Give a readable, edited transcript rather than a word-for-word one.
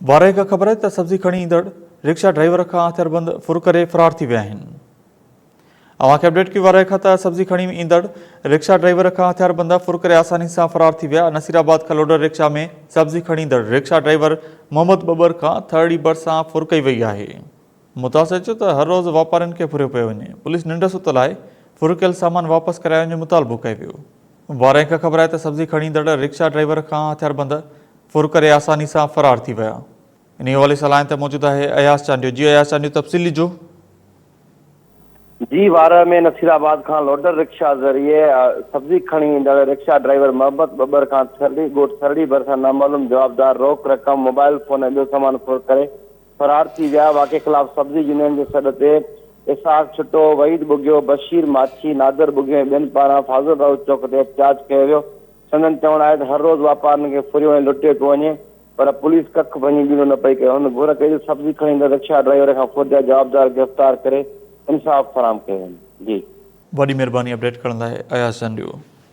وارهه کان خبر آهي ته سبزي کڻي ايندڙ رڪشا ڊرائيور کان هٿياربند ڦر ڪري فرار ٿي ويا آهن. اوهان کي اپڊيٽ ڪيون وارهه کان ته سبزي کڻي ايندڙ رڪشا ڊرائيور کان هٿياربند ڦر ڪري آساني سان فرار ٿي ويا. نصير آباد کان لوڊر رڪشا ۾ سبزي کڻي ايندڙ رڪشا ڊرائيور محمد ٻٻر کان ٿرڙي ڀرسان ڦر ڪئي وئي آهي. متاثر چيو ته هر روز واپارين کي ڦريو پيو وڃي، پوليس ننڊ ستل آهي، ڦر ڪيل سامان واپس ڪرائڻ جو مطالبو ڪيو ويو. وارهه کان خبر آهي ته سبزي کڻي ايندڙ رڪشا ڊرائيور کان هٿياربند ڦر ڪري آساني سان فرار ٿي ويا. انهي حوالي سان لائين تي موجود آهي اياز چانڊيو جي اياز چانڊيو تفصيل ڏجو. جي وارهه ۾ نصير آباد کان لوڊر رڪشا ذريعي سبزي کڻي ايندڙ رڪشا ڊرائيور محبت ٻٻر کان ٿرڙي ڳوٺ ٿرڙي ڀرسان نامعلوم جوابدار روڪ رقم، موبائل فون ۽ ٻيو سامان ڦر ڪري فرار ٿي ويا، واقعي خلاف سبزي يونين جي سڏ تي اسحاق ڇٽو، وحيد ٻگهيو، بشير ماڇي، نادر ٻگهيو ۽ ٻين پاران فاضل راهو چوڪ تي احتجاج ڪيو ويو، سندن چوڻ آهي ته هر روز واپارين کي ڦريو ۽ لٽيو پيو وڃي پر پوليس ڪک ڀڃي ٻيڻو نه پئي ڪيو، هن گهر ڪئي ته سبزي کڻي ايندڙ رڪشا ڊرائيور کان ڦر جا جوابدار گرفتار ڪري انصاف فراهم ڪيو وڃي. جي. وڏي مھرباني اپڊيٽ ڪرڻ لاء اياز چانڊيو.